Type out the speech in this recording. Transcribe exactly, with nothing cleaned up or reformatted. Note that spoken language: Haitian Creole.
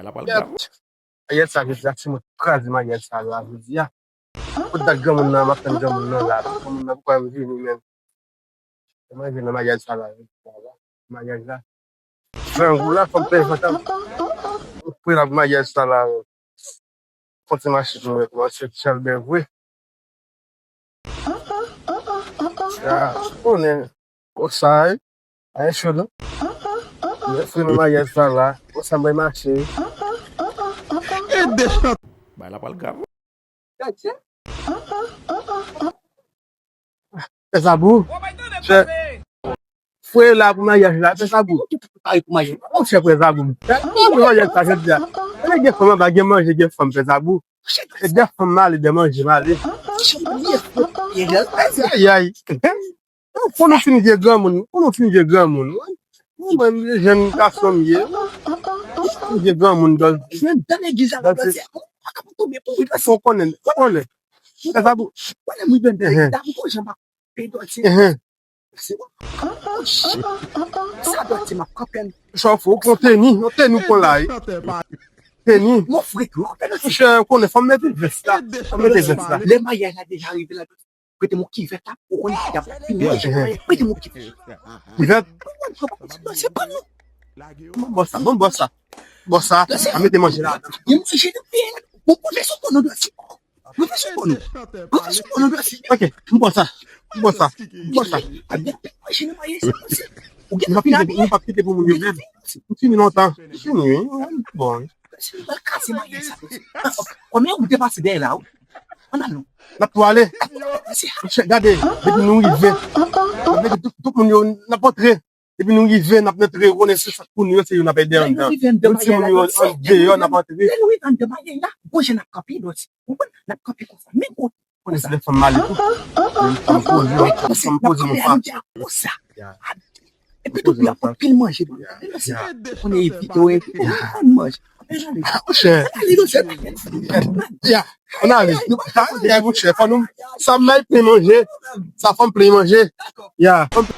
Maryaj sa jodi a, si mwen kraze maryaj sa la jodi a. Kot dat granmoun nan, m ap tann granmoun nan la. Granmoun nan poko janm vini menm. Mwen vin nan maryaj sa la. Maryaj la. Grangou la, fò m peye vant an. Mwen pre la pou maryaj sa la. Kontinye mache pou mwen, kòmanse ti chalbè vre. Ya, ou konnen, konsa, wi. Ayen cho, non? Mwen fre nan maryaj sa la. Konsa, mwen mache. E de chan. Bay la pral grav. Pè Zabou. Chè. Fre la pou maryaj la, Pè Zabou. Pare pou maryaj. Ou chè Pè Zabou. Pou maryaj sa, jodi a. E gen fanm anba, gen manje, gen fanm, Pè Zabou. E gen fanm male, gen manje, male. Ayayay. Fò nou fin vye granmoun. Fò nou fin vye granmoun. Mwen, mwen, jèn gason m ye. Fin vye granmoun, dòl. Mwen dan legliz la, dòl se. Fò konnen, fò konnen. Pè Zabou. Konnen mwen ben dan legliz la, pou jan m ap pe dòl se. Sa dòl se m ap kanpe. Sa fò, ou pran teni, yon teni ou pran la, wi. Teni. Mon frè, ou pè dòl se. Monchè, ou konnen, fò m mete vès la. Fò m mete vès la. Lè maryaj la deja rive la, prete m yon kivèt la, ou konnen y ap fini manje. Prete m yon kivèt. Kivèt? Se pa nou. Bon, bon sa, bon, bon sa. Bon sa, a mete manje la. Gen manje nan peyi la. Bon, bon, fè sou konnen dòl se. Bon, fè sou konnen. Bon, fè sou konnen dòl se. Ok, m bon sa. M bon sa. M bon sa. A byen manje nan maryaj sa, dòl se. Ou gen nou pa kite pou, nou pa kite pou moun yo menm. M fini lontan. M fini, wi. Bon. Kase maryaj sa, dòl se. Kòman ou te pase dèyè la, wi? Ann al non. N ap tou ale. Monchè, gade, depi nou rive, depi tout, tout moun yo, n ap antre. Depi nou rive, n ap antre, ou konnen se sak pou nou yo, se yo n ap ede anndan. Menm si moun yo an deyò, n ap antre. Lè nou rive anndan maryaj la, gon jan n ap kanpe, dòl se. Ou konprann? N ap kanpe konsa. Men kote. Konnen se de fanm male tou. Fanm poze, fanm poze, mon frè. Konsa. Epi tou, y ap pran pil manje. Konnen evite w, evite w, ann manje. Monchè. Ya, ann ale. Ya, monchè, fò nou, sa m bay plen manje, sa fò m plen manje. Ya, fò m